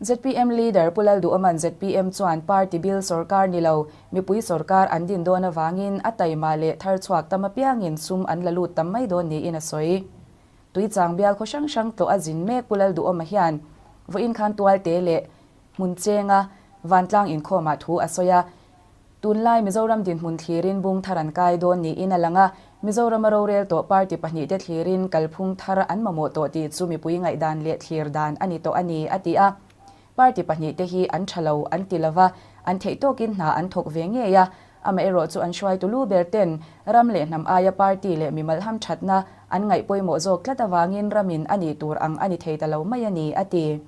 ZPM Leader Pu Lalduhawma'n zpm chuan party bil sorkar ni lo, mipui sorkar an din dawn avangin a taima leh thar chhuak tam apiangin sum an la lut tam mai dawn niin a sawi. Tuichang bial khaw hrang hrang tlawh a zin mek Pu Lalduhawma hian vawiin khan Tualte leh Hmunchenga vantlang inkhawmah thu a sawi a. Tunlai Mizoram dinhmun thlirin bung thar an kai dawn niin a lang a, Mizorama rorel tawh party pahnihte thlirin kalphung thar an mamawh tawh tih chu mipui ngaihdan leh thlir dan a ni tawh a ni, a ti a. Party pahnihte hi an tha lo an ti lova, an theih tawkin hna an thawk ve ngei a, amaherawh chu an hruaitu lu ber ten ram leh hnam aia party leh mimal hamthatna an ngaih pawimawh zawk tlat avangin ramin a nih tur ang a ni thei ta lo mai a ni, a ti.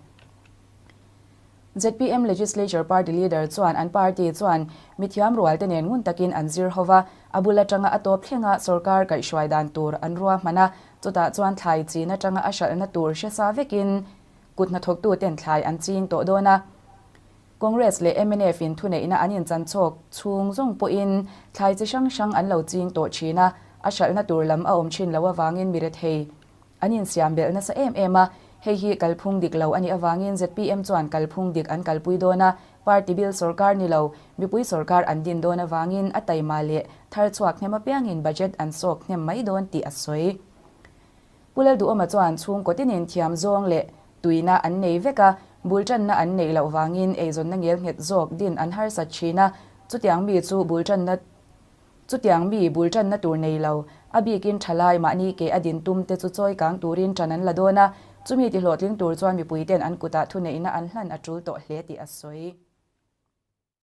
Zpm Legislature Party Leader chuan an party chuan mithiam rualte nen ngun takin an zir ho va, a bul atanga a tawp thlenga sorkar kaihhruai dan tur an ruahman a, chutah chuan thlai chin atanga a hralhna tur hre sa vekin kut hnathawktuten thlai an ching tawh dawn a. Congress leh mnf in thuneihna an inchanchhawk chhung zawng pawhin thlai chi hrang hrang an lo ching tawh thin a, a hralhna tur lam a awm thin lo avangin mi rethei An insiam belh nasa em em a, hei hi kalphung dik lo a nih avangin zpm chuan kalphung dik an kalpui dawn a, party bil sorkar ni lo, mipui sorkar an din dawn avangin a taima leh thar chhuak hnem apiangin budget an sawk hnem mai dawn tih a sawi. Pu Lalduhawma chuan chhungkaw tinin thiam zawng leh tuina an nei vek a, bul tanna an neih loh vangin eizawnna ngel nghet zawk din an harsat thin a, chutiang mi chu bul tanna Chutiang mi bul tanna tur nei lo, a bikin thalai mahni ke a din tum te chu chawi kang turin tan an la dawn a, chumi ti hlawhtling tur chuan mipuiten an kutah thuneihna an hlan a tul tawh hle tih a sawi.